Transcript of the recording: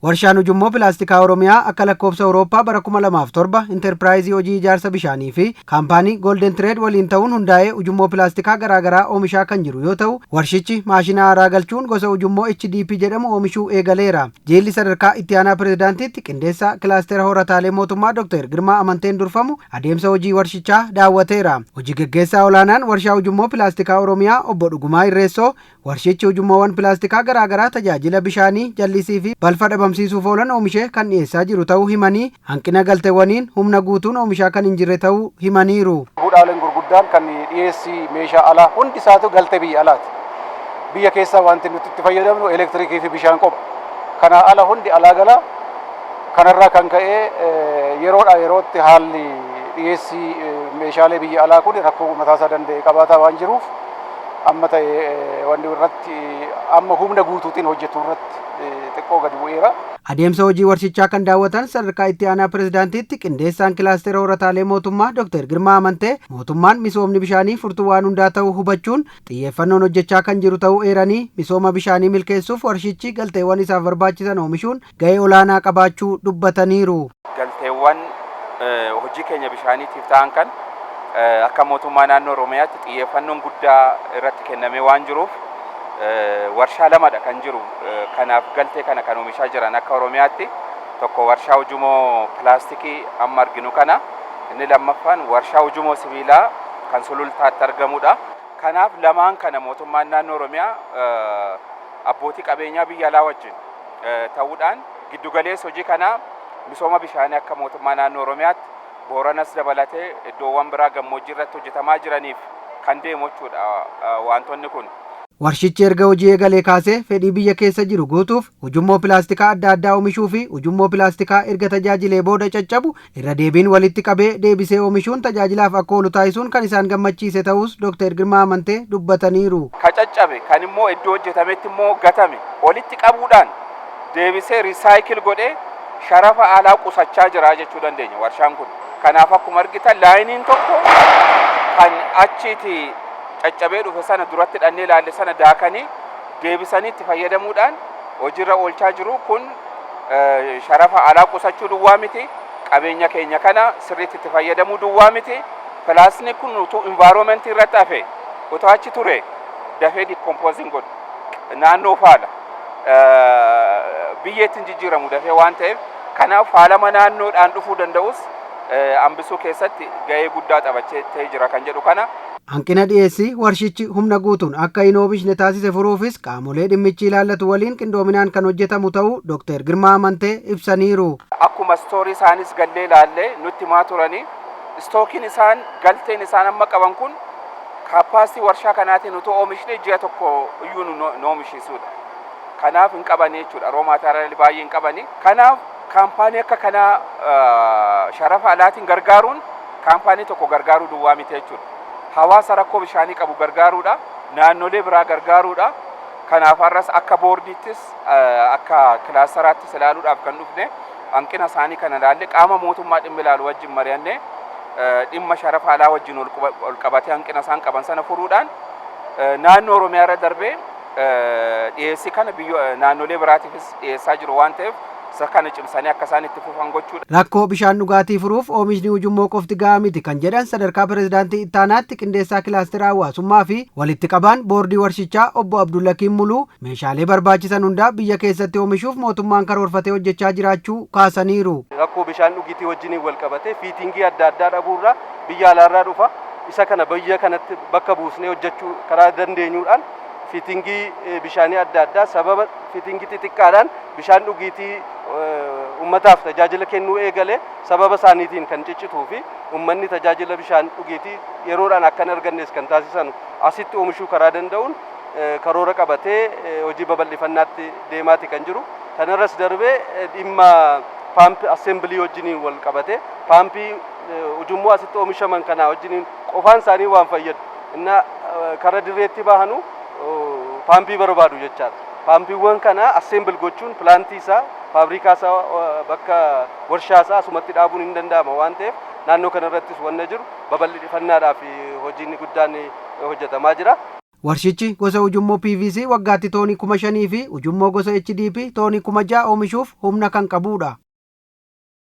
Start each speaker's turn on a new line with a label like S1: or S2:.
S1: Warshaan ujummoo pilaastikaa Oromiyaa akka lakkoofsa Awurooppaa bara 2007 intarpiraayizii hojii ijaarsa bishaanii fi kaampaanii Golden Trade waliin ta'uun hundaa'ee ujummoo pilaastikaa garaagaraa oomishaa kan jiru yoo ta'u, warshichi maashina haaraa galchuun gosa ujummoo HDP jedhamu oomishuu eegaleera. Jilli sadarkaa itti aanaa pirezidaantiitti qindeessaa kilaastera horataalee mootummaa Dr. Girmaa Amanteen durfamu adeemsa hojii warshichaa daawwateera. Hojii geggeessaa olaanaan warshaa ujummoo pilaastikaa Oromiyaa obbo Dhugumaa Irreessoo warshichi ujummoowwan pilaastikaa garaagaraa tajaajila bishaanii, jallisii fi balfa dhabamsiisuuf oolan oomishee kan dhiyeessaa jiru ta'uu himanii, hanqina galteewwaniin humna guutuun oomishaa kan hin jirre ta'uu himaniiru.
S2: Bu'uuraaleen gurguddaan kan dhiyeessii meeshaa alaa hundi isaatu galtee biyya alaati. Biyya keessaa wanti nuti itti fayyadamnu elektirikii fi bishaan qofa. Kana ala hundi alaa gala. Kanarraa kan ka'e yeroodhaa yerootti haalli dhiyeessii meeshaalee biyya alaa kun rakkoo mataasaa danda'e qabaataa waan jiruuf, amma ta'e wanni irratti amma humna guutuutiin hojjetu irratti xiqqoo gadi bu'eera.
S1: Adeemsa hojii warshichaa kan daawwatan sadarkaa itti aanaa pirezidaantiitti qindeessaan kilaastera horataalee mootummaa Dr. Girmaa Amantee mootummaan misoomni bishaanii furtuu waan hundaa ta'uu hubachuun xiyyeeffannoon hojjechaa kan jiru ta'uu eeranii, misooma bishaanii milkeessuuf warshichi galteewwan isaaf barbaachisan oomishuun gahee olaanaa qabaachuu dubbataniiru.
S3: Galteewwan hojii keenya bishaaniitiif ta'an kan akka mootummaa naannoo Oromiyaatti xiyyeeffannoon guddaa irratti kennamee waan jiruuf, warshaa lamadha kan jiru. Kanaaf galtee kana kan oomishaa jiran akka Oromiyaatti tokko warshaa ujummoo pilaastikii amma arginu kana, inni lammaffaan warshaa ujummoo sibiilaa kan Sulultaatti argamudha. Kanaaf lamaan kana mootummaan naannoo Oromiyaa abbootii qabeenyaa biyya alaa wajjin ta'uudhaan giddugaleessa hojii kanaa misooma bishaanii akka mootummaa naannoo Oromiyaatti Booranas dabalatee iddoowwan biraa gammoojjii irratti hojjetamaa jiraniif kan deemu jechuudha wantoonni kun.
S1: Warshichi erga hojii eegalee kaasee fedhii biyya keessa jiru guutuuf ujummoo pilaastikaa adda addaa oomishuu fi ujummoo pilaastikaa erga tajaajilee booda caccabu irra deebiin walitti qabee deebisee oomishuun tajaajilaaf akka oolu taasisuun kan isaan gammachiise ta'us Dr. Girmaa Amantee dubbataniiru.
S3: Ka caccabe, kan immoo iddoo hojjetametti immoo gatame walitti qabuudhaan deebisee recycle godhee sharafa alaa qusachaa jira jechuu dandeenya warshaan kun. Kanaaf akkuma argitan lineiin tokko kan achiiti caccabee dhufe sana duratti dhannee ilaalle sana daakanii deebisanii itti fayyadamuudhaan hojiirra oolchaa jiru. Kun sharafa alaa qusachuu duwwaa miti, qabeenya keenya kana sirriitti itti fayyadamuu duwwaa miti. Pilaastikni kun utuu environmentii irratti hafe, utuu achi ture, dafee decomposing godhu, naannoo faala, biyyeetti hin jijjiiramu dafee waan ta'eef. Kanaaf faalama naannoodhaan dhufuu danda'us hambisuu keessatti gahee guddaa taphachee jira kan jedhu kana.
S1: Hanqina dhiyeessii warshichi humna guutuun akka hin oomishne taasise furuufis qaamolee dhimmichi ilaallatu waliin qindoominaan kan hojjetamu ta'uu Dr. Girmaa Amantee ibsaniiru.
S3: Akkuma storeii isaanis gallee ilaallee nutti himaa turanii, stockiin isaan galteen isaan amma qaban kun capacity warshaa kanaatiin utuu oomishne ji'a tokko iyyuu nu oomishisuudha. Kanaaf hin qabanii jechuudha. Raw materialii baay'ee hin qabanii. Kanaaf kaampaanii akka kanaa sharafa alaatiin gargaaruun kaampaanii tokko gargaaruu duwwaa miti jechuudha. Hawaasa rakkoo bishaanii qabu gargaaruudha. Naannolee biraa gargaaruudha. Kanaaf har'as akka boordiittis akka kilaasteraattis ilaaluudhaaf kan dhufne, hanqina isaanii kana ilaalle, qaama mootummaa dhimma ilaalu wajjin mari'annee, dhimma sharafa alaa wajjin ol qabatee hanqina isaan qaban sana furuudhaan naannoo Oromiyaa irra darbee dhiyeessii kana biyya naannolee biraatiifis dhiyeessaa jiru waan ta'eef, isa kana cimsanii akka isaan itti fufan gochuudha.
S1: Rakkoo bishaan dhugaatii furuuf oomishni ujummoo qofti gahaa miti kan jedhan sadarkaa pirezidaantii ittaanaatti qindeessaa kilaastera hawaasummaa fi walitti qabaan boordii warshichaa obbo Abdullakiin Muluu, meeshaalee barbaachisan hundaa biyya keessatti oomishuuf mootummaan karoorfatee hojjechaa jiraachuu kaasaniiru.
S4: Rakkoo bishaan dhugiitii wajjiniin wal qabatee fittingii adda addaa dhabuurraa biyya alaarraa dhufa. Isa kana biyya kanatti bakka buusnee hojjechuu karaa dandeenyuudhaan fittingii bishaanii adda addaa, sababa fittingii xixiqqaadhaan bishaan dhugiitii ummataaf tajaajila kennuu eegale sababa isaaniitiin kan ciccituu fi ummanni tajaajila bishaan dhugiitii yeroodhaan akka hin argannes kan taasisan asitti oomishuu karaa danda'uun karoora qabatee hojii babal'ifannaatti deemaati kan jiru. Kanarras darbee dhimma pump assembly wajjiniin wal qabate, paampii ujummoo asitti oomishaman kanaa wajjiniin qofaan isaanii waan fayyadu inna kara dirreetti bahanu paampii barbaadu jechaadha. Paampiiwwan kana assemble gochuun plantii isaa, faabrikaa isaa, bakka warshaa isaa asumatti dhaabuun hin danda'ama waan ta'eef, naannoo kanarrattis wanna jiru babal'ifannaadhaaf hojiin guddaan hojjetamaa jira.
S1: Warshichi gosa ujummoo PVC waggaatti toonii 5,000 fi ujummoo gosa HDP toonii 6,000 oomishuuf humna kan qabudha.